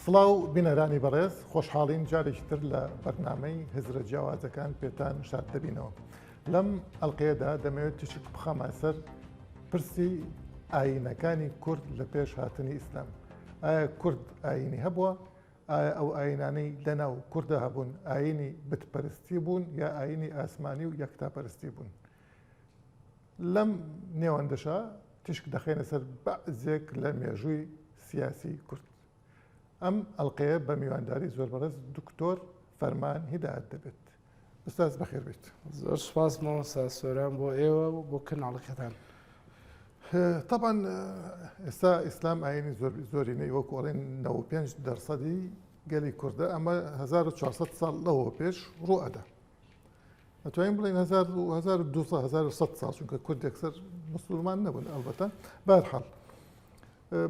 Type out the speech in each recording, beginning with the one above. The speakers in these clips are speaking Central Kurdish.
سڵاو بینەرانی بەڕێز، خۆشحاڵین جارێکی تر لە بەرنامەی هزرە جیاوازەکان پێتان شاد دەبینەوە. لەم ئەڵقەیەدا دەمەوێت تیشک بخەمە سەر پرسی ئایینەکانی کورد لە پێش هاتنی ئیسلام. ئایا کورد ئایینی هەبووە؟ ئایا ئەو ئایینانەی لەناو کوردا هەبوون ئایینی بتپەرستی بوون یا ئایینی ئاسمانی و یەکتاپەرستی بوون؟ لەم نێوەندەشا تیشک دەخەینە سەر بەعزێک لە مێژووی سیاسی کورد. ئەم ئەڵقەیە بە میوانداری زۆر بەڕێز دکتۆر فەرمان هیدایەت دەبێت. ئوستاز بەخێر بێیت. زۆر سوپاس مامۆستا سۆران بۆ ئێوە و بۆ کەناڵەکەتان. تەبعەن ئێستا ئیسلام ئاینی زۆر زۆرینەی وەکو ئەڵێن 95 دەرسەدی گەلی کوردە ئەمە 1400 ساڵ لەوە پێش ڕوو ئەدا. ئەتوانین بڵێین 1200 1100 ساڵ چونکە کورد یەکسەر مسلمان نەبوون ئەلبەتە بەهەرحاڵ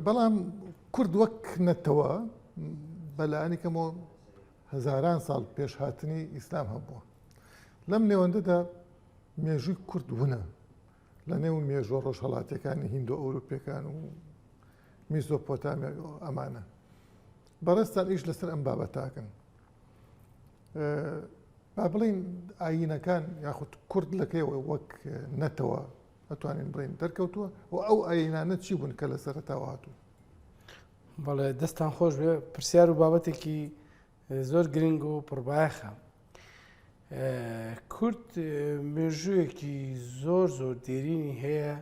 بەڵام کورد وەک نەتەوە بەلایەنی کەمەوە هەزاران ساڵ پێش هاتنی ئیسلام هەبووە لەم نێوەندەدا مێژووی کورد ونە لە نێو مێژوە ڕۆژهەڵاتیەکانی هیندۆ ئەوروپیەکان و میزۆپۆتامیا ئەمانە بەڕێزتان ئیش لەسەر ئەم بابەتاکەن با بڵین ئاینەکان یاخود کورد لەکەیەوە وەک نەتەوە ئەتوانین بڵین دەرکەوتووە و ئەو ئاینانە چی بوون کە لە سەرەتاوە هاتوون؟ بەڵێ دەستان خۆش بێ پرسیار و بابەتێکی زۆر گرنگ و پڕبایەخە کورد مێژوویەکی زۆر زۆر دێرینی هەیە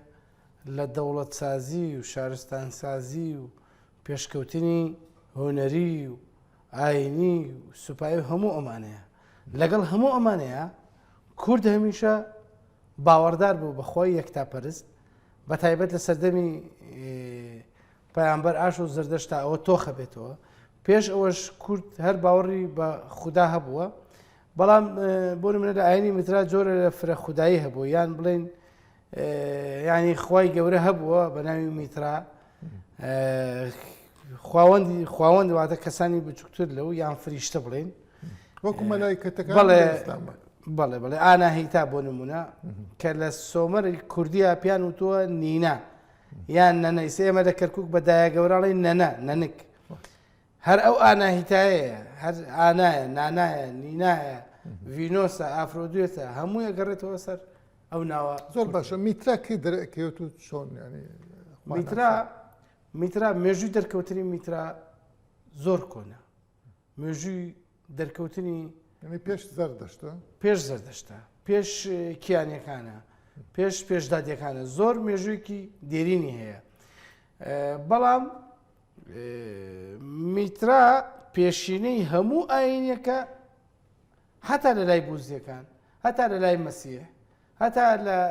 لە دەوڵەتسازی و شارستانسازی و پێشکەوتنی هۆنەری و ئاینی و سوپایی و هەموو ئەمانەیە لەگەڵ هەموو ئەمانەیە کورد هەمیشە باوەڕدار بوو بەخوای یەکتاپەرست بە تایبەت لە سەردەمی پەیامبەر ئاش و زەردەشت تا ئەوە تۆخە بێتەوە پێش ئەوەش کورد هەر باوەڕی بە خودا هەبووە بەڵام بۆ منە لە ئاینی میترا جۆرە لە فرە خودایی هەبوو یان بڵێن ینی خوای گەورە هەبووە بە ناوی میترا خواوەندی خواوەند واتە کەسانی بچووکتر لەو یان فریشتە بڵێن وەکو مەلایکەتەکان بەڵێ بەڵێ بەڵێ ئاناهیتا بۆ نمونە کە لە سۆمەری کوردیا پیان وتووە نینا یان نەنە ئیسە ئێمە لە کەرکک بە دایە گەوراڵی نەنە نەنک هەر ئەو ئاناهیتایەیە هەر ئانایە نانایە نینایە ڤینۆسە ئافرۆدوێتە هەمووی ئەگەڕێتەوە سەر ئەو ناوە زۆر باشە میترا کەی دەرەکەوێت و چۆن ینی میترا میترا مێژووی دەرکەوتنی میترا زۆر کۆنە مێژووی دەرکەوتنی یعنی پێش زەردەشتە پێش زەردەشتە پێش کیانەکانە پێش پێشدادیەکانە زۆر مێژوویەکی دێرینی هەیە بەڵام میترا پێشینەی هەموو ئاینەکە هەتا لە لای بوزیەکان هەتا لە لای مەسیح هەتا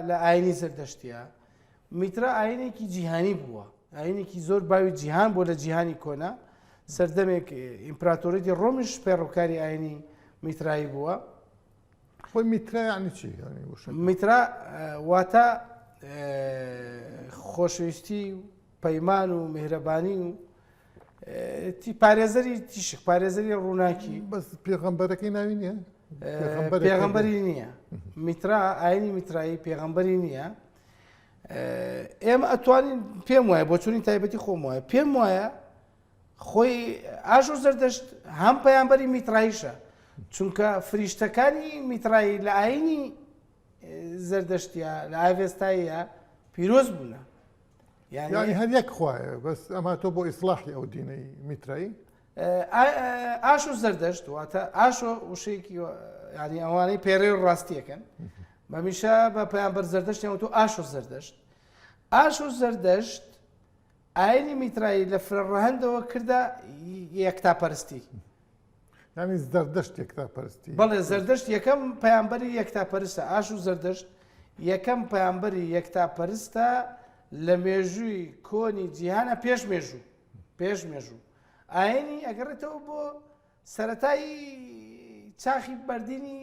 لە ئاینی زەردەشتیا میترا ئاینێکی جیهانی بووە ئاینێکی زۆر باوی جیهان بۆ لە جیهانی کۆنا سەردەمێک ئیمپراتۆریەتی ڕۆمیش پەیڕەوکاری ئاینی میترایی بووە. خۆی میترا یعنی چی؟ میترا واتە خۆشەویستی و پەیمان و میهرەبانی و پارێزەری تیشک پارێزەری ڕووناکی بەس پێغەمبەرەکەی ناوی نییە؟ پێغەمبەری نییە میترا ئاینی میترایی پێغەمبەری نییە ئێمە ئەتوانین پێم وایە بۆچوونی تایبەتی خۆم وایە پێم وایە خۆی ئاژۆ زەردەشت هەم پەیامبەری میتراییشە چونکە فریشتەکانی میترایی لە ئاینی زەردەشتە لە ئاڤێستاییە پیرۆز بوونە یعنی هەر یەک خوایە بەس ئەما تۆ بۆ ئیسلاحی ئەو دینەی میترایی ئاشۆ زەردەشت واتە ئاشۆ وشەیەکی ینی ئەوانەی پێڕێ و ڕاستیەکەن بەمیشە بە پەیامبەر زەردەشتیان وتو ئاشۆ زەردەشت ئاشۆ زەردەشت ئاینی میترایی لە فرە ڕەهەندەوە کردە یەکتاپەرستی ینی زەردەشت یەکتاپەرستی بەڵێ زەردەشت یەکەم پەیامبەری یەکتاپەرستە ئاش و زەردەشت یەکەم پەیامبەری یەکتاپەرستە لە مێژووی کۆنی جیهانە پێش مێژوو پێش مێژوو ئاینی ئەگەڕێتەوە بۆ سەتای چاخی بەردینی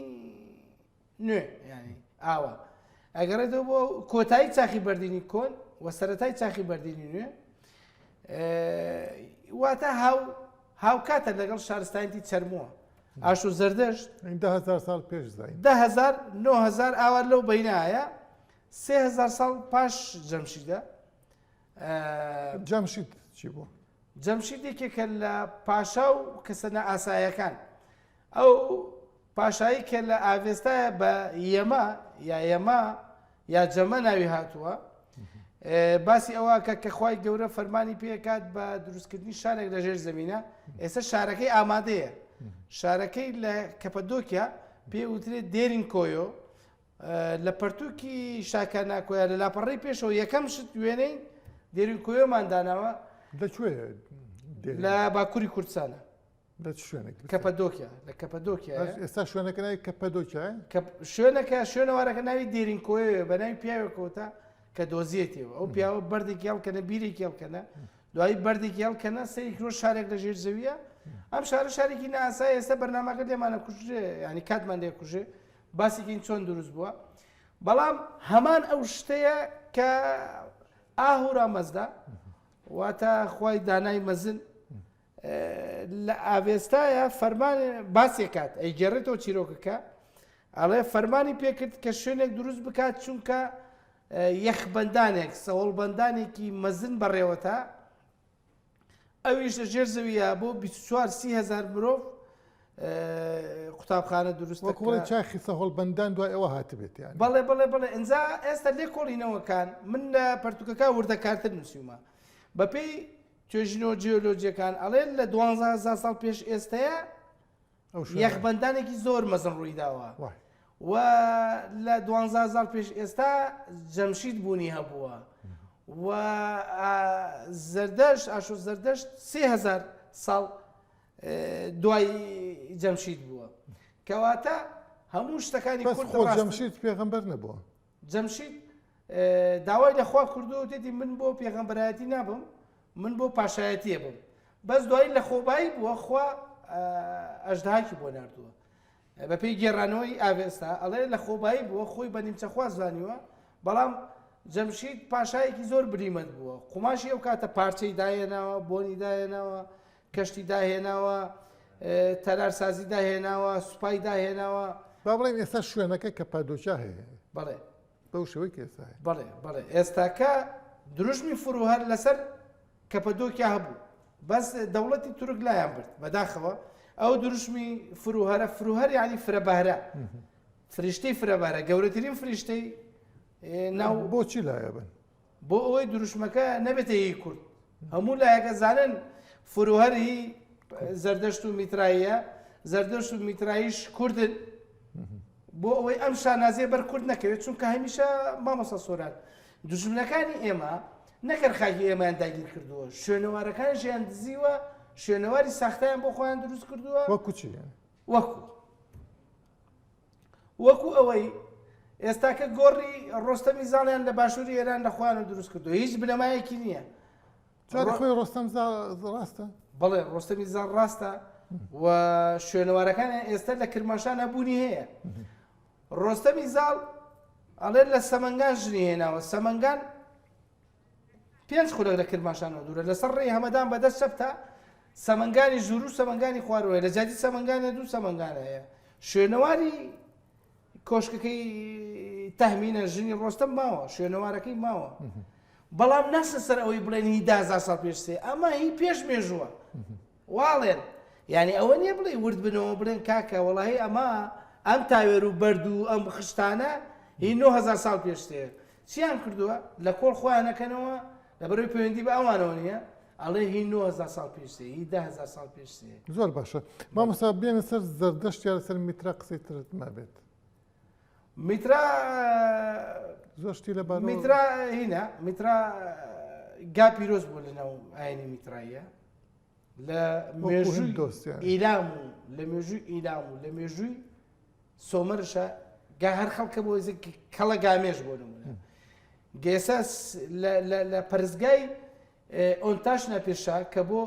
نوێ ینی ئاوا ئەگەڕێتەوە بۆ کۆتایی چاخی بەردینی کۆن و سەتای چاخی بەردینی نوێ واتە هاو هاوکاتە لەگەڵ شارستانیتی چەرمووە ئاش و زەردەشت دههزار ساڵ پێش زین دههزار 9هزار ئاوار لەو بینایە سهزار ساڵ پاش جەمشیدە جەمشید چی بوو؟ جەمشید یەکێکە لە پاشا و کەسە نائاسایەکان. ئەو پاشایی کە لە ئاڤێستایە بە یەما یا یەما یا جەمە ناوی هاتووە باسی ئەوە کە کە خوای گەورە فەرمانی پێکات بە دروستکردنی شارێک لە ژێر زمینە ئێستا شارەکەی ئامادەیە شارەکەی لە کەپەدۆکیا پێ وترێت دێرین کۆیۆ لە پەرتوکی شاکاناکۆیا لە لاپەڕەی پێشەوە یەکەم شت وێنەی دێرین کۆیۆمان داناوە لە کوێ لە باکووری کوردستانە لە چ شوێنێک کەپەدۆکیا لە کەپەدۆکیا ئێستا شوێنەکە ناوی کەپەدۆکیا شوێنەکە شوێنەوارەکە ناوی دێرین کۆیە بە ناوی پیاوێکەوەتە کە دۆزیێتەوە ئەو پیاوە بەردێکی هەڵکەنە بیرێکی هەڵکەنە دوایی بەردێکی هەڵکەنە سەری کرۆ شارێک لە ژێر زەویە ئەم شارە شارێکی ناسا ئێستا بەرنامەکە لێمانە کوژێ ینی کاتمان لێ کوژێ باسێکین چۆن دروست بووە بەڵام هەمان ئەو شتەیە کە ئاهورا مەزدا واتە خوای دانای مەزن لە ئاڤێستایە فەرمان باسێکات ئەیگێڕێتەوە چیرۆکەکە ئەڵێ فەرمانی پێکرد کە شوێنێک دروست بکات چونکە یەخبەندانێک سەوڵبەندانێکی مەزن بەڕێوەتە ئەویش لە ژێر زەویە بۆ 24 هزار مرۆڤ قوتابخانە دروست وەکوڵی چاخی سەهۆڵبەندان دوای ئەوە هاتبێت یان بەڵێ بەڵێ بەڵێ ئینجا ئێستا لێکۆڵینەوەکان من لە پەرتوکەکە وردەکارتر نووسیومە بەپێی توێژینەوە جیۆلۆجیەکان ئەڵێن لە 12000 ساڵ پێش ئێستەیە یەخبەندانێکی زۆر مەزن ڕوویداوە و لە 12000 پێش ئێستا جەمشید بوونی هەبووە و زەردەشت ئاشۆ زەردەشت 3000 ساڵ دوای جەمشید بووە کەواتە هەموو شتەکانی جەمشید پێغەمبەر نەبووە جەمشید داوای لە خوا کردووە وتێتی من بۆ پێغەمبەرایەتی نابم من بۆ پاشایەتیە بم بەس دوایی لە خۆبایی بووە خوا ئەژدهاکی بۆ نردووە بەپێی گێڕانەوەی ئاڤێستا ئەڵێ لە خۆبایی بووە خۆی بە نیمچەخوا زانیوە بەڵام جەمشید پاشایەکی زۆر بریمەت بووە قوماشی ئەو کاتە پارچەی داهێناوە بۆنی داهێناوە کەشتی داهێناوە تەلارسازی داهێناوە سوپای داهێناوە. با بڵێین ئێستا شوێنەکە کەپادۆکیا هەیە. بەڵێ. بەو شێوەی کە ئێستا هەیە. بەڵێ بەڵێ ئێستاکە دروشمی فروهەر لەسەر کەپەدۆکیا هەبوو بەس دەوڵەتی تورک لایان برد بەداخەوە ئەو دروشمی فروهەرە فروهەر یعنی فرە بەهرە فریشتەی فرە بەهرە گەورەترین فریشتەی ناو بۆچی لایە بن بۆ ئەوەی دروشمەکە نەبێتە هی کورد هەموو لایەکە زانن فروهەر هی زەردەشت و میتراییە زەردەشت و میتراییش کوردن بۆ ئەوەی ئەم شانازیە بەر کورد نەکەوێت چونکە هەمیشە مامۆستا سۆران دوژمنەکانی ئێمە نەکەر خاکی ئێمەیان داگیر کردووە شوێنەوارەکانیان دزیوە شوێنەواری ساختیان بۆ خۆیان دروست کردووە وەکو چی وەکو وەکو ئەوەی ئێستاکە گۆڕی ڕۆستەمی زاڵیان لە باشووری ئێران لە خۆیان دروست کردو هیچ بنەمایەکی نییە. جارێ خۆی ڕۆستەم زاڵ ڕاستە؟ بەڵێ ڕۆستەمی زاڵ ڕاستە و شوێنەوارەکانیان ئێستا لە کرماشان هەبوونی هەیە. ڕۆستەمی زاڵ ئەڵێ لە سەمەنگان ژنی هێناوە سەمەنگان پێنج خولەک لە کرماشانەوە دوورە لەسەر ڕێی هەمەدان بەدەست چەپتا سەمەنگانی ژوور و سەمەنگانی خوارەوەی لە جیاتی سەمەنگانە دوو سەمەنگان هەیە شوێنەواری کۆشکەکەی تەهمینە ژنی ڕۆستەم ماوە شوێنەوارەکەی ماوە بەڵام ناسە سەر ئەوەی بڵێن هی دازا ساڵ پێش سێ ئەمە هی پێش مێژووە واڵێن یعنی ئەوە نییە بڵێ ورد بنەوە بڵێن کاکە وەڵی ئەمە ئەم تاوێر و بەرد و ئەم خشتانە هی 9000 ساڵ پێش سێ چیان کردووە لە کۆڵ خۆیان نەکەنەوە لەبەرەوەی پەیوەندی بە ئەوانەوە نییە ئەڵێ هی 9000 ساڵ پێش سێ هی 10000 ساڵ پێش سێ زۆر باشە مامۆستا بێنە سەر زەردەشت یا لەسەر میترا قسەی ترت مابێت میترا زۆر شتی لەبارەوە میترا هینا میترا گا پیرۆز بوو لەناو ئاینی میتراییە لە مێژووی ئیلام و لە مێژووی ئیلام و لە مێژووی سۆمەرشە گا هەر خەڵکە بۆ کەڵە گامێش بۆ نمونە گێسا لە پەرستگای ئۆنتاش نەپێشا کە بۆ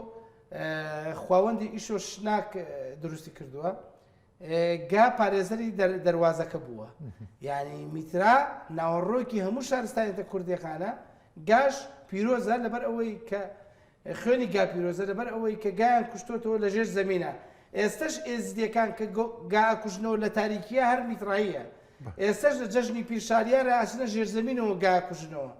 خواوەندی ئیشۆ شناک دروستی کردووە گا پارێزەری دەواازەکە بووە یعنی میترا ناوەڕۆکی هەموو شارستانێتە کوردیەکانە گاش پیرۆزە لەبەر ئەوەی کە خوێنی گا پیرۆزە لەبەر ئەوەی کە گایان کوشتۆتەوە لە ژێر زەمینە ئێستەش ئێزدیەکان کە گا ئەکوژنەوە لە تاریکیە هەر میتراییە ئێستەش لە جەژنی پیرشالیارە ئەچنە ژێرزەمینەوە گا ئەکوژنەوە.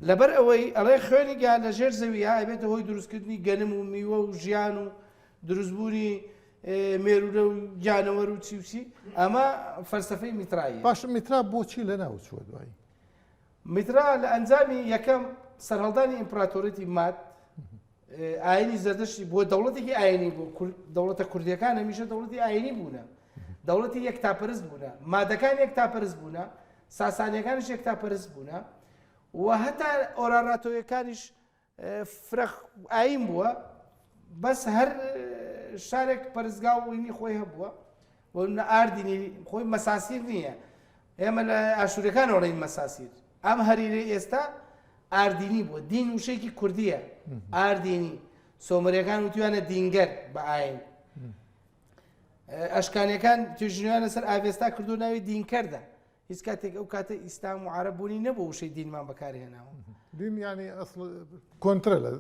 لەبەر ئەوەی ئەڵێ خوێنی گا لە ژێر زەویە ئەبێتە هۆی دروستکردنی گەنم و میوە و ژیان و دروستبوونی مێروولە و گیانەوەر و چی و چی ئەمە فەلسەفەی میترایی. باشە میترا بۆچی لەناو چووە دوایی؟ میترا لە ئەنجامی یەکەم سەرهەڵدانی ئیمپراتۆریەتی ماد ئاینی زەردەشتی بووە دەوڵەتێکی ئاینی بوو دەوڵەتە کوردیەکان هەمیشە دەوڵەتی ئاینی بوونە دەوڵەتی یەکتاپەرست بوونە مادەکان یەکتاپەرست بوونە ساسانیەکانیش یەکتاپەرست بوونە و هەتا ئۆراراتۆیەکانیش فرە ئاین بووە بەس هەر شارێک پەرستگا و ئینی خۆی هەبووە بۆ ئاردینی خۆی مەساسیر نییە ئێمە لە ئاشوورەکان ئەڵێین مەساسیر ئەم هەریرەی ئێستا ئاردینی بووە دین وشەیەکی کوردیە ئاردینی سۆمەرەکان وتویانە دینگەر بە ئاین ئەشکانیەکان توێژینەوەیان لەسەر ئاڤێستا کردو ناوی دینکەردە هیچ کاتێک ئەو کاتە ئیسلام و عەرەب بوونی نەبوو وشەی دینمان بەکارهێناوە. دین یعنی ئەسڵ کۆنترە لە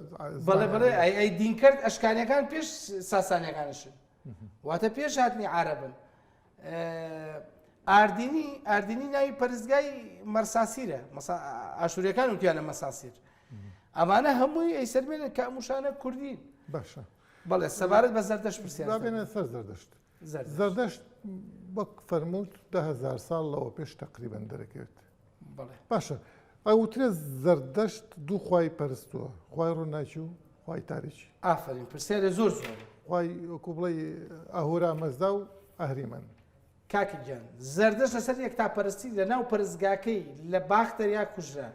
بەڵێ بەڵێ ئەی ئەی دینکرد ئەشکانیەکان پێش ساسانیەکانشن واتە پێش هاتنی عەرەبن ئاردینی ئاردینی ناوی پەرستگای مەرساسیرە ئاشووریەکان وتیانە مەساسیر ئەمانە هەمووی ئەی سەرمێنن کە ئەم وشانە کوردین باشە بەڵێ سەبارەت بە زەردەشت پرسیار بێنە سەر زەردەشت زەردەشت وەک فەرمووت 10هزار ساڵ لەوە پێش تقریبان دەرەکەوێت باشە ئەوترێ زەردەشت دوو خوای پەرستووە خوای ڕووناکی و خوای تاریکی ئافرین پرسیارێ زۆر زۆر خوای وەکو بڵێ ئەهورا مەزدا و ئەهریمەن کاکە گیان زەردەشت لەسەر یەکتاپەرستی لە ناو پەرستگاکەی لە باختەریا کوژرا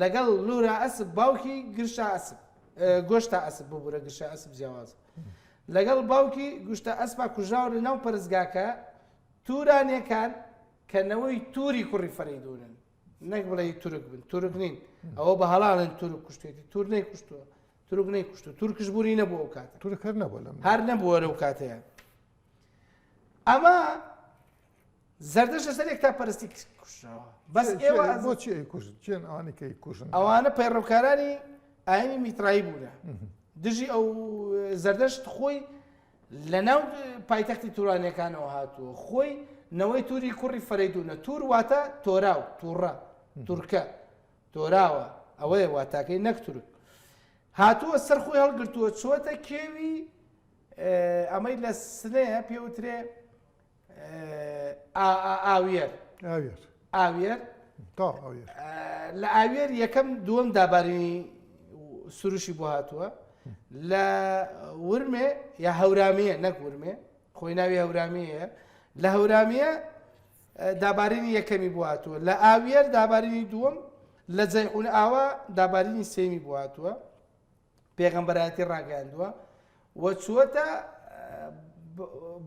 لەگەڵ لورا ئەسپ باوکی گرشا ئەسپ گۆشتا ئەسپ ببورە گرشا ئەسپ جیاوازە لەگەڵ باوکی گوشتە ئەسپا کوژراوە لە ناو پەرستگاکە تورانەکان کە نەوەی توری کوڕی فەرەیدونن نەک بڵێ تورک بن تورک نین ئەوە بە هەڵاڵن تورک کوشتێتی تور نەی کوشتووە تورک نەی کوشتو تورکش بوونی نەبوو ئەو کاتە تورک هەر نەبوو لەم هەر نەبووە لەو کاتەیە ئەمە زەردەشت لەسەر یەکتا پەرستی کوشتەوە بەس ئێوە بۆچی ئەی کوشت چێن ئەوانی کە کوشن ئەوانە پەیڕەوکارانی ئاینی میترایی بوونە دژی ئەو زەردەشت خۆی لە ناو پایتەختی تورانەکانەوە هاتووە خۆی نەوەی توری کوڕی فەرەیدونە تور واتە تۆراو تووڕە تورکە تۆراوە ئەوەیە واتاکەی نەک تورک هاتووە سەر خۆی هەڵگرتووە چووەتە کێوی ئەمەی لە سنەیە پێوترێ ئاویەر ئاویەر ئاویەر لە ئاویەر یەکەم دووەم دابارینی سروشی بۆ هاتووە لە ورمێ یا هەورامیە نەک ورمێ خۆی ناوی هەورامیەیە لە هەورامیە دابارینی یەکەمی بۆ هاتووە لە ئاویەر دابارینی دووەم لە جەیحون ئاوا دابارینی سێمی بۆ هاتووە پێغەمبەرایەتی ڕاگەیاندووە و چووەتە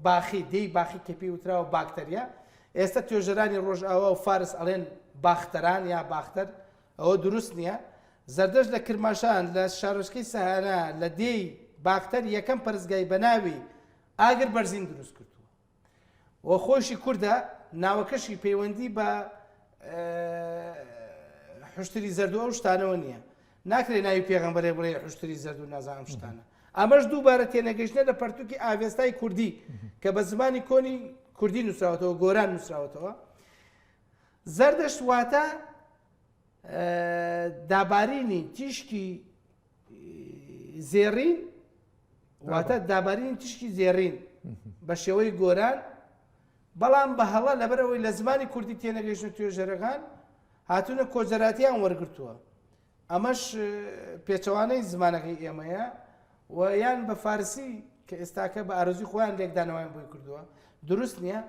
باخی دێی باخی کە پێی وتراوە باکتەریا ئێستا توێژەرانی ڕۆژئاوا و فارس ئەڵێن باختەران یا باختەر ئەوە دروست نییە زەردەشت لە کرماشان لە شارۆچکەی سەهانە لە دێی باختەر یەکەم پەرستگای بە ناوی ئاگر بەرزین دروست کردووە و خۆیشی کوردە ناوەکەشی پەیوەندی بە حشتری زەرد و ئەو شتانەوە نییە ناکرێ ناوی پێغەمبەرێک بڵێ حشتری زەرد و نازانم شتانە ئەمەش دووبارە تێنەگەیشتنە لە پەرتوکی ئاڤێستای کوردی کە بە زمانی کۆنی کوردی نووسراوەتەوە گۆران نووسراوەتەوە زەردەشت واتە دابارینی تیشکی زێڕین واتە دابارینی تیشکی زێڕین بە شێوەی گۆران بەڵام بە هەڵە لەبەرئەوەی لە زمانی کوردی تێنەگەیشتن توێژەرەکان هاتوونە کۆجەراتیان وەرگرتووە ئەمەش پێچەوانەی زمانەکەی ئێمەیە و یان بە فارسی کە ئێستاکە بە ئارەزوی خۆیان لێکدانەوەیان بۆی کردووە دروست نییە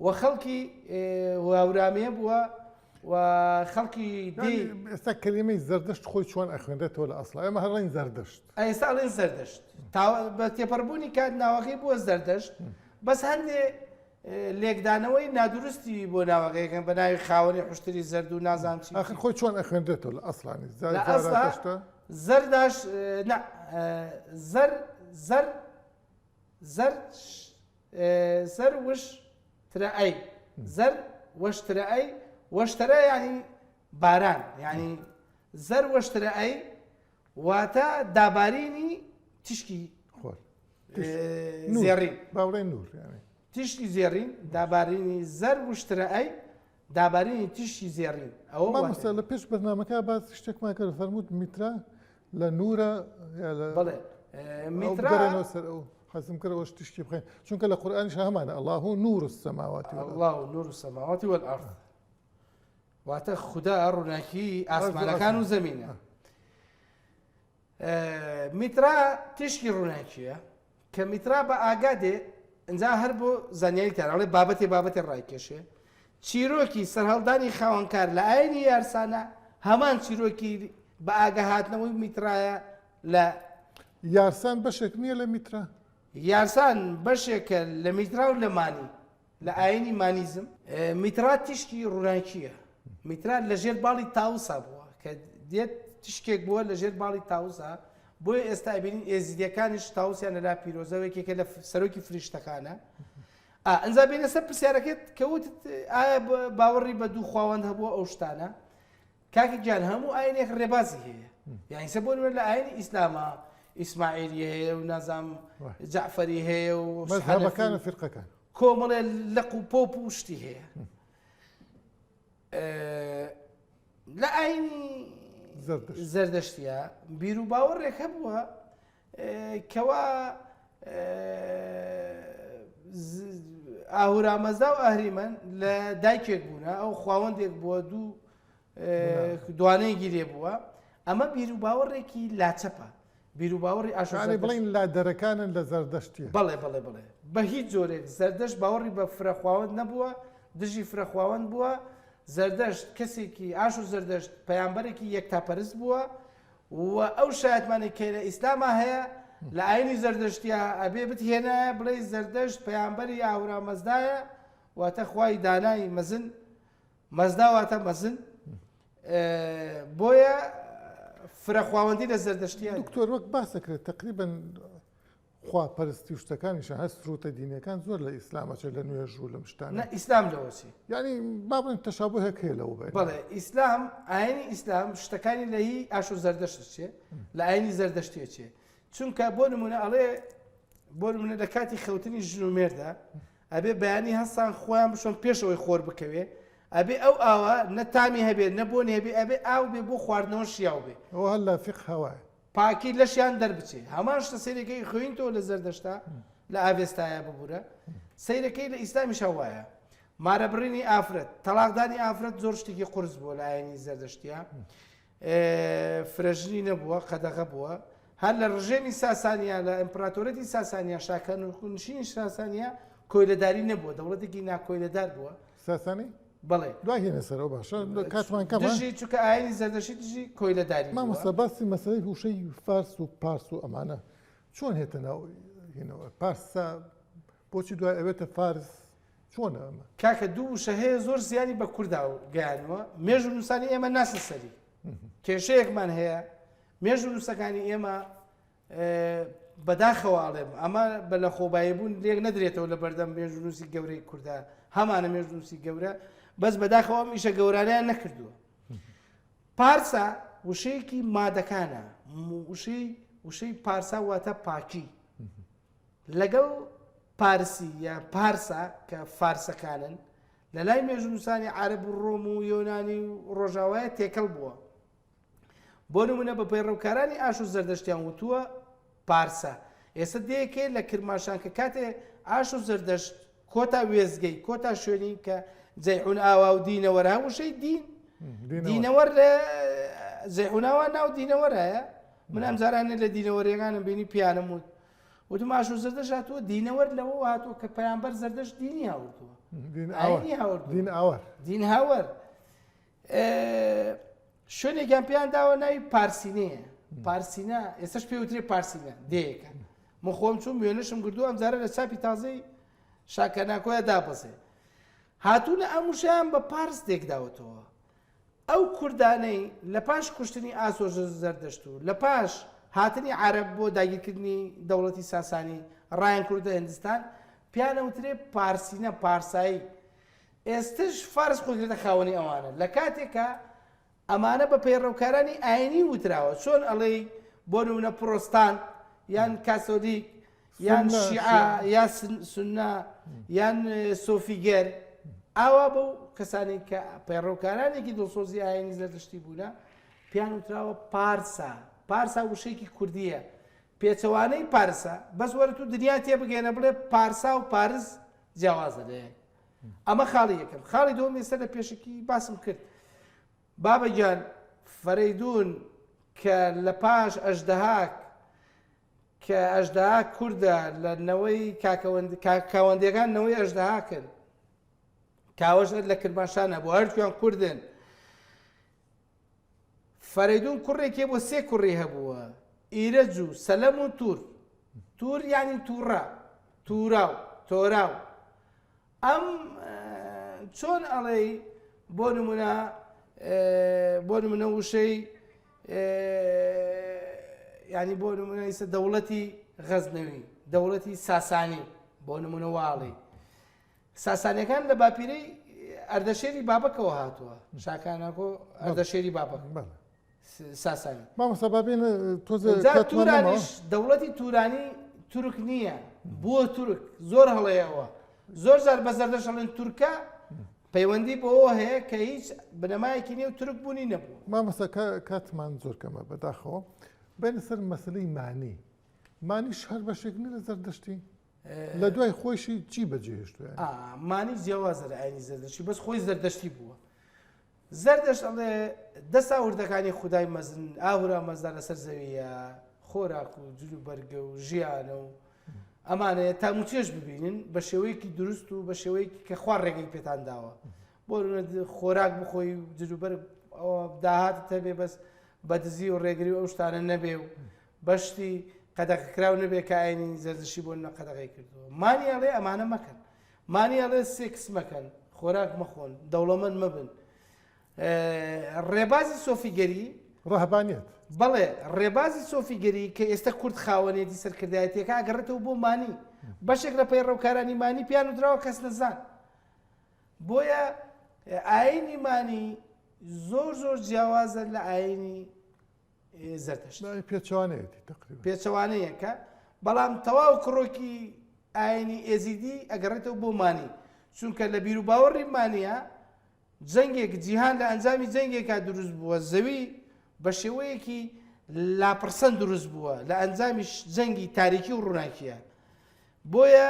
و خەڵکی هاورامیە بووە و خەڵکی دی ئێستا کەلیمەی زەردەشت خۆی چۆن ئەخوێنرێتەوە لە ئەسڵا ئێمە هەر ڵێن زەردەشت ئێستا ئەڵێن زەردەشت تا بە تێپەڕبوونی کات ناوەکەی بووە زەردەشت بەس هەندێ لێکدانەوەی نادروستی بۆ ناوەکەی کەن بە ناوی خاوەنی حشتری زەرد و نازانم چی ئاخر خۆی چۆن ئەخوێنرێتەوە لە ئەسڵانی لە ئەسڵا زەرداش نا زەر زەر زەر زەر وش ترە ئەی زەر وەشترە ئەی وەشترە یعنی باران یعنی زەر وەشترە ئەی واتە دابارینی تیشکی خۆر زێڕین باوڵێن نور تیشکی زێڕین دابارینی زەر وشترە ئەی. دابارینی تیشکی زێڕین. ئەوە مامۆستا لە پێش بەرنامەکە باس شتێکمان کرد فەرمووت میترا لە نورە یا لە بەڵێ میترا بگەڕێنەوە سەر ئەو حەزم کرد ئەوەش تیشکی بخەین چونکە لە قورئانیش هەمانە الله نور السماوات والارض الله نور السماوات والارض واتە خودا ڕووناکی ئاسمانەکان و زەمینە میترا تیشکی ڕووناکیە کە میترا بە ئاگا دێ ئینجا هەر بۆ زانیاریتان ئەڵێ بابەتێ بابەتێ ڕایکێشێ چیرۆکی سەرهەڵدانی خاوەنکار لە ئاینی یارسانە هەمان چیرۆکی بە ئاگا هاتنەوەی میترایە لە یارسان بەشێک نییە لە میترا؟ یارسان بەشێکە لە میترا و لە مانی لە ئاینی مانیزم. میترا تیشکی ڕووناکییە. میترا لە ژێر باڵی تاوسا بووە کە دێت تیشکێک بووە لە ژێر باڵی تاوسا بۆیە ئێستا ئەبینین ئێزیدیەکانیش تاوسیان لەلا پیرۆزە و یەکێکە لە سەرۆکی فریشتەکانە. ئا ئەنجا بینە سەر پرسیارەکەت کە وتت ئایا باوەڕی بە دوو خواوەند هەبووە ئەو شتانە کاکە گیان هەموو ئاینێک ڕێبازی هەیە یانی سە بۆ نمونە لە ئاینی ئیسلامە ئیسماعیلی هەیە و نازام جعفەری هەیە و مەزهەبەکان و فیرقەکان کۆمەڵێ لەق و پۆپ و شتی هەیە لە ئاینی زەردەشتە بیر و باوەڕێک هەبووە کەوا ئاهورامەزدا و ئەهریمەن لە دایکێک بوونە ئەو خواوەندێک بووە دوو دوانەیەکی لێ بووە ئەمە بیر و باوەڕێکی لاچەپە بیر و باوەڕی ئاشانی بڵین لا دەرەکانن لە زەردەشتی بەڵێ بەڵێ بڵێ بە هیچ جۆرێک زەردەشت باوەڕی بە فرەخواوەند نەبووە دژی فرەخواوەند بووە زەردەشت کەسێکی ئاش و زەردەشت پەیامبەرێکی یەکتاپەرست بووە و ئەو شایەتمانەی کە لە ئیسلاما هەیە لە ئاینی زەردەشتیا ئەبێ بتهێنایە بڵێی زەردەشت پەیامبەری ئاهورا مەزدایە واتە خوای دانای مەزن مەزدا واتە مەزن بۆیە فرەخواوەندی لە زەردەشتیا دکتۆر وەک باسەکرێت تقریبا خوا پەرستی و شتەکانیشان هەر سروتە دینیەکان زۆر لە ئیسلام ئەچێت لە نوێژ و لەم شتانە. نا ئیسلام لەوە چی؟ یانی با بڵێین تەشابوهێک هەیە لەوە بەینە. بەڵێ ئیسلام ئاینی ئیسلام شتەکانی لە هی ئاشۆ زەردەشت ئەچێ لە ئاینی زەردەشتی ئەچێ چونکە بۆ نمونە ئەڵێ بۆ نمونە لە کاتی خەوتنی ژن و مێردە ئەبێ بەیانی هەستان خۆیان بشۆن پێشەوەی خۆر بکەوێ ئەبێ ئەو ئاوە نە تامی هەبێ نە بۆنی هەبێ ئەبێ ئاو بێ بۆ خواردنەوە شیاو بێ. ئەوە هەر لە فیقهە وایە. پاکی لەشیان دەربچێ هەمان شتە سەیرەکەی خوێنتەوە لە زەردەشتا لە ئاڤێستایە ببورە سەیرەکەی لە ئیسلامیشا وایە مارەبڕینی ئافرەت تەلاقدانی ئافرەت زۆر شتێکی قورس بووە لە ئاینی زەردەشتیا فرەژنی نەبووە قەدەغە بووە هەر لە ڕژێمی ساسانیا لە ئیمپراتۆرەتی ساسانیا شاکەنشینی ساسانیا کۆیلەداری نەبووە دەوڵەتێکی ناکۆیلەدار بووە ساسانی بەڵێ. دوای هێنە سەرەوە باشە کاتمان کەمە. دژی چونکە ئاینی زەردەشتی دژی کۆیلەداری بووە. مامۆستا باسی مەسەلەی وشەی فارس و پارس و ئەمانە چۆن هێتە ناو هینەوە پارسا بۆچی دوای ئەوێتە فارس چۆنە ئەمە؟ کاکە دوو وشە هەیە زۆر زیانی بە کوردا گەیانوە مێژوو نووسانی ئێمە ناسن سەری کێشەیەکمان هەیە مێژوو نووسەکانی ئێمە بەداخەوە ئەڵێم ئەمە بە لەخۆبایی بوون لێک نەدرێتەوە لە بەردەم مێژوونووسی گەورەی کووردا هەمانە مێژوونووسی گەورە بەس بەداخەوە ئەم ئیشە گەورانیان نەکردووە پارسا وشەیەکی مادەکانە وشەی وشەی پارسا واتە پاکی لەگەڵ پارسی یا پارسا کە فارسەکانن لە لای مێژوونووسانی عرب و ڕۆم و یۆنانی و ڕۆژاوایە تێکەڵ بووە بۆ نمونە بە پەیڕەوکارانی ئاشور زەردەشتیان وتووە پارسە. ئێستا دێکێ لە کرماشان کە کاتێ ئاشور زەردەشت کۆتا وێستگەی کۆتا شوێنی کە جەیحون ئاوا و دینەوەرە وشەی دین دینەوەر لە جەیحوناوە ناو دینەوەرایە من ئەم جارانە لە دینەوەریەکانم بینی پیانم وت وتم ئاشور زەردەشت هاتووە دینەوەر لەوە هاتووە کە پەیامبەر زەردەشت دینی هاوردووە ئاینی هاوردووە دین ئاوەر دین هاوەر شوێنێکیان پێیان داوە ناوی پارسینەیە پارسینە ئێستش پێ وترێ پارسینە دەیەکە من خۆم چوم وێنەشم گردو ئەم جارە لە چاپی تازەی شاکەناکۆیە دابەزێ هاتوونە ئەم وشیان بە پارس تێکداوەتەوە ئەو کوردانەی لە پاش کوشتنی ئاسۆ زەردەشت و لە پاش هاتنی عرب بۆ داگیرکردنی دەوڵەتی ساسانی ڕایان کوردە هندستان پیانەوترێ پارسینە پارسایی ئێستش فارس خۆی کردە خاوەنی ئەوانە لە کاتێکا ئەمانە بە پەیڕەوکارانی ئاینی وتراوە چۆن ئەڵێی بۆ نمونە پرۆستانت یان کاسۆلیک یان شیعە یا سنە یان سۆفیگەر. ئاوا بەو کەسانی کە پەیڕەوکارانێکی دڵسۆزی ئاینی زەردەشتی بوونە پیان وتراوە پارسا پارسا وشەیەکی کوردیە پێچەوانەی پارسە بەس وەرە تو دنیا تێ بگەێنە بڵێ پارسا و پارس جیاوازە لە یەک ئەمە خاڵی یەکەم خاڵی دووەم ئێستا لە پێشەکی باسم کرد بابە گیان فەرەیدون کە لە پاش ئەژدەهاک کە ئەژدەهاک کوردە لە نەوەی کاکەوەندیەکان نەوەی ئەژدەهاکن کاوەش لە کرماشانە بۆ هەردووکیان کوردن فەرەیدون کوڕێکی بۆ سێ کوڕی هەبووە ئیرەج و سەلەم و تور تور یعنی تووڕە توراو تۆراو ئەم چۆن ئەڵێی بۆ نمونە بۆ نمونە وشەی ینی بۆ نمونە ئیسە دەوڵەتی غەزنەوی دەوڵەتی ساسانی بۆ نمونە واڵی ساسانیەکان لە باپیرەی ئەردەشێری بابەکەوە هاتووە شاکانەکۆ ئەردەشێری بابەک ساسانی. مامۆستا با بێینە تۆزێ جا کاتمان نەماوە. تورانیش دەوڵەتی تورانی تورک نییە بووە تورک زۆر هەڵەیەوە زۆر جار بە زەردەشت ئەڵێن تورکە پەیوەندی بەوە هەیە کە هیچ بنەمایەکی نیە و تورک بوونی نەبوو. مامۆستا کاتمان زۆر کەمە بەداخەوە بێنە سەر مەسەلەی مانی مانیش هەر بەشێک نیە لە زەردەشتی لە دوای خۆیشی چی بەجێهێشتووە مانی جیاوازە لە ئاینی زەردەشتی بەس خۆی زەردەشتی بووە زەردەشت ئەڵێ، دەسا وردەکانی خودای مەزن ئاهورا مەزدا لەسەر زەوییە، خۆراک و جل و بەرگە و ژیانە و ئەمانەیە تام و چێژ ببینن بە شێوەیەکی دروست و بە شێوەیەکی کە خوا ڕێگەی پێتان داوە. بۆ نمونە خۆراک بخۆی و جل و بەرگ ئەوە داهاتت هەبێ بەس بە دزی و ڕێگری و ئەو شتانە نەبێ و بەشتی قەدەغەکراو نەبێ کە ئاینی زەردەشتی بۆ نمونە قەدەغەی کردووە. مانی ئەڵێ ئەمانە مەکەن. مانی ئەڵێ سێکس مەکەن، خۆراک مەخۆن، دەوڵەمەند مەبن. ڕێبازی سۆفیگەری ڕەهبانیەت. بەڵێ، ڕێبازی سۆفیگەری کە ئێستا کورد خاوەنێتی سەرکردایەتیەکە ئەگەڕێتەوە بۆ مانی. بەشێک لە پەیڕەوکارانی مانی پێیان وتراوە کەسنەزان. بۆیە ئایینی مانی زۆر زۆر جیاوازە لە ئایینی زەردەشت. پێچەوانەیەتی تەقریبا. پێچەوانەیەکە، بەڵام تەواو کڕۆکی ئاینی ئێزیدی ئەگەڕێتەوە بۆ مانی، چونکە لە بیروباوەڕی مانیە جەنگێک جیهان لە ئەنجامی جەنگێکا دروست بووە، زەوی بە شێوەیەکی لاپڕسەن دروست بووە لە ئەنجامی جەنگی تاریکی و ڕووناکیە، بۆیە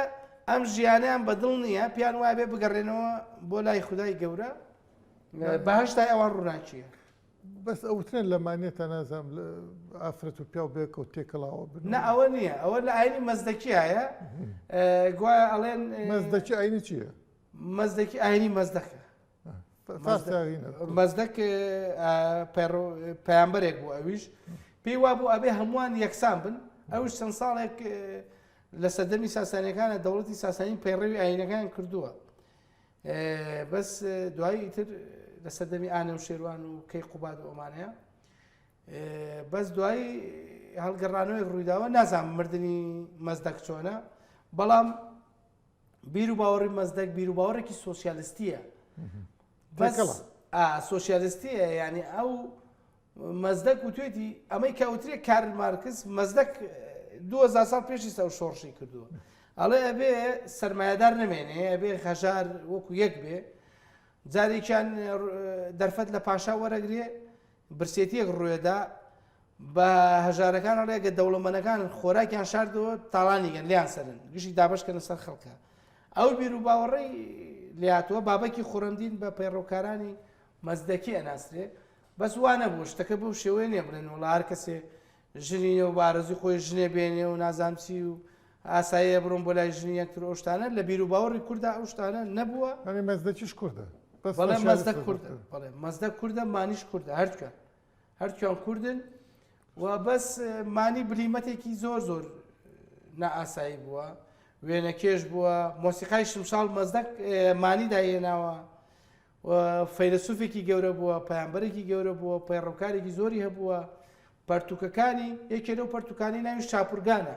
ئەم ژیانیان بەدڵ نییە، پێیان وایە بێ بگەڕێنەوە بۆ لای خودای گەورە، بەهەشتای ئەوان ڕووناکیە. بەس ئەوترێن لە مانیەتا نازانم ئافرەت و پیاو بێکەوە تێکەڵاوە بن نا ئەوە نییە ئەوە لە ئاینی مەزدەکیایە گوایە ئەڵێن مەزدەکی ئاینی چییە؟ مەزدەکی ئاینی مەزدەکە مەزدەک پەیامبەرێک بوو ئەویش پێی وا بوو ئەبێ هەمووان یەکسان بن ئەوش چەند ساڵێک لە سەردەمی ساسانەکانە دەوڵەتی ساسانی پەیڕەوی ئاینەکان کردووە بەس دوایی ئیتر لە سەردەمی ئانە و شێروان و کەی قوباد و ئەمانەیە بەس دوایی هەڵگەڕانەوەی ڕوویداوە نازانم مردنی مەزدەک چۆنە بەڵام بیر و باوەڕی مەزدەک بیر و باوەڕێکی سۆسیالستیە بەس سۆسیالستیە یعنی ئەو مەزدەک وتوێتی ئەمەی کە ئەوترێ کارل مارکس مەزدەک 2000 ساڵ پێش ئیستا ئەو شۆڕشی کردووە ئەڵێ ئەبێ سەرمایەدار نەمێنێ ئەبێ هەژار وەکو یەک بێ جارێکیان دەرفەت لە پاشا وەرەگرێ برسێتیەک ڕوێدا بە هەژارەکان ئەڵێ گە دەوڵەمەنەکان خۆراکیان شاردەوە تاڵانیگەن لیان سەرن گشتی دابشکەنە سەر خەڵکە ئەو بیر و باوەڕەی لاتوە بابەکی خورەمدین بە پەیڕەوکارانی مەزدەکی ئەناسرێ بەس وا نەبوو شتەکە بەو شێوەیە نیە بڵێن وەڵا هەر کەسێ ژنی نیە و بە ئارەزوی خۆی ژنێ بێنێ و نازانم چی و ئاساییە بڕۆن بۆ لای ژنی یەکتر و ئەو شتانە لە بیر و باوەڕی کوردا ئەو شتانە نەبووە. یانی مەزدەکیش کوردە بەس بەڵێ سۆسیالیستە مەزدەک کوردە زۆرتر. بەڵێ مەزدەک کوردە مانیش کوردە هەردووکیان هەردووکیان کوردن و بەس مانی بلیمەتێکی زۆر زۆر نائاسایی بووە وێنەکێش بووە مۆسیقای شمشاڵ مەزدەک مانی داهێناوە و فەیلەسوفێکی گەورە بووە، پەیامبەرێکی گەورە بووە، پەیڕەوکارێکی زۆری هەبووە، پەرتوکەکانی یەکێ لەو پەرتوکانی ناوی شاپورگانە.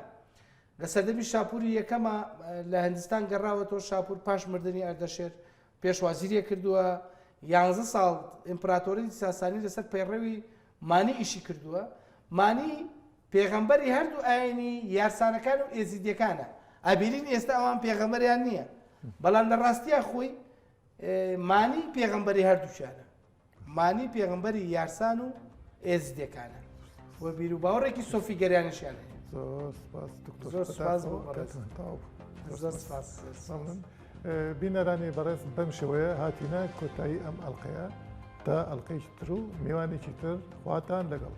لە سەردەمی شاپوری یەکەمە لە هندستان گەڕاوەتەوە شاپور پاش مردنی ئەردەشێر پێشوازی لێ کردووە، یانزە ساڵ ئیمپراتۆری ساسانی لەسەر پەیڕەوی مانی ئیشی کردووە. مانی پێغەمبەری هەردوو ئاینی یارسانەکان و ئێزیدیەکانە. ئەبینین ئێستا ئەوان پێغەمبەریان نییە، بەڵام لە ڕاستیا خۆی. مانی پێغەمبەری هەردووکیانە مانی پێغەمبەری یارسان و ئێزدیەکانە و بیر و باوەڕێکی سۆفیگەریانیشیان هەیە. زۆر سپاس دکتۆر. زۆر سپاس بۆ بەڕێز. زۆر سپاس. مەمنون. بینەرانی بەڕێز بەم شێوەیە هاتینە کۆتایی ئەم ئەڵلقەیە تا ئەڵلقەیەکی تر و میوانێکی تر خواتان لەگەڵ.